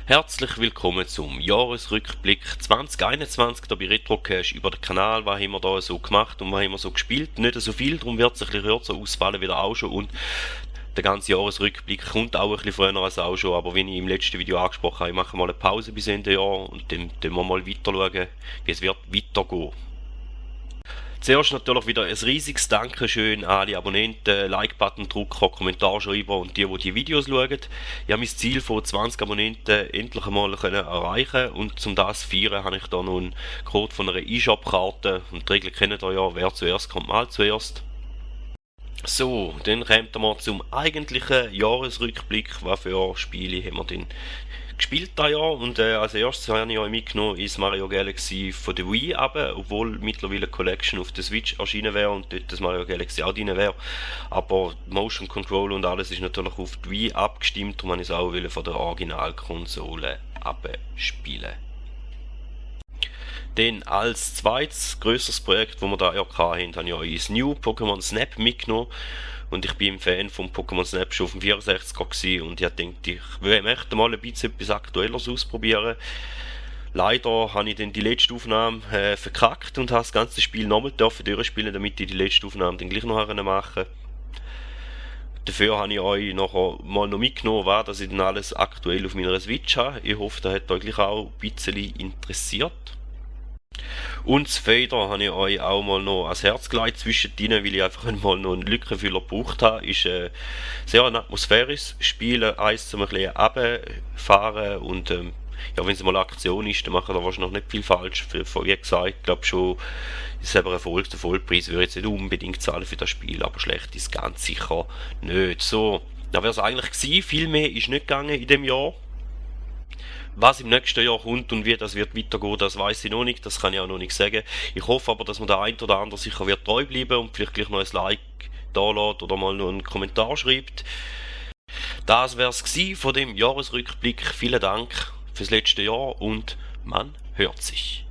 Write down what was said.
Herzlich willkommen zum Jahresrückblick 2021 da bei RetroCash über den Kanal. Was haben wir da so gemacht und was haben wir so gespielt? Nicht so viel, darum wird es ein bisschen kürzer ausfallen wieder auch schon, und der ganze Jahresrückblick kommt auch ein bisschen früher als auch schon, aber wie ich im letzten Video angesprochen habe, ich mache mal eine Pause bis Ende Jahr und dann wir mal weiter schauen, wie es wird weitergehen. Zuerst natürlich wieder ein riesiges Dankeschön an alle Abonnenten, Like-Button-Drucker, Kommentarschreiber und die Videos schauen. Ich habe mein Ziel von 20 Abonnenten endlich einmal erreichen, und zum das zu feiern habe ich da noch einen Code von einer eShop-Karte, und die Regeln kennt ihr ja, wer zuerst kommt mal zuerst. So, dann kommt wir zum eigentlichen Jahresrückblick. Was für Spiele haben wir denn gespielt da Jahr? Und als erstes habe ich euch mitgenommen ins Mario Galaxy von der Wii runter, obwohl mittlerweile eine Collection auf der Switch erschienen wäre und dort das Mario Galaxy auch drin wäre. Aber Motion Control und alles ist natürlich auf die Wii abgestimmt, darum habe ich es auch von der Originalkonsole abspielen. Dann als zweites grösseres Projekt, das wir da ja hatten, habe ich euch das New Pokémon Snap mitgenommen. Und ich bin ein Fan von Pokémon Snap schon auf dem 64er gewesen, und ich dachte, ich möchte mal ein bisschen etwas Aktuelleres ausprobieren. Leider habe ich dann die letzte Aufnahme verkackt und habe das ganze Spiel nochmal durchspielen, damit ich die letzte Aufnahme dann gleich noch machen konnte. Dafür habe ich euch nachher mal noch mitgenommen, was ich dann alles aktuell auf meiner Switch habe. Ich hoffe, das hat euch gleich auch ein bisschen interessiert. Und das Fader habe ich euch auch mal noch ans Herz gelegt zwischendrin, weil ich einfach mal noch einen Lückenfüller gebraucht habe. Ist sehr ein atmosphärisches Spiel, eins zum ein bisschen runterfahren, und ja, wenn es mal eine Aktion ist, dann machen da wahrscheinlich noch nicht viel falsch. Wie gesagt, ich glaube schon, ist aber ein Erfolg, der Vollpreis würde ich jetzt nicht unbedingt zahlen für das Spiel, aber schlecht ist ganz sicher nicht. So, das wäre es eigentlich gewesen. Viel mehr ist nicht gegangen in dem Jahr. Was im nächsten Jahr kommt und wie das wird weitergehen, das weiß ich noch nicht, das kann ich auch noch nicht sagen. Ich hoffe aber, dass mir der ein oder andere sicher wird treu bleiben und vielleicht gleich noch ein Like da lässt oder mal noch einen Kommentar schreibt. Das wäre es von dem Jahresrückblick. Vielen Dank fürs letzte Jahr und man hört sich.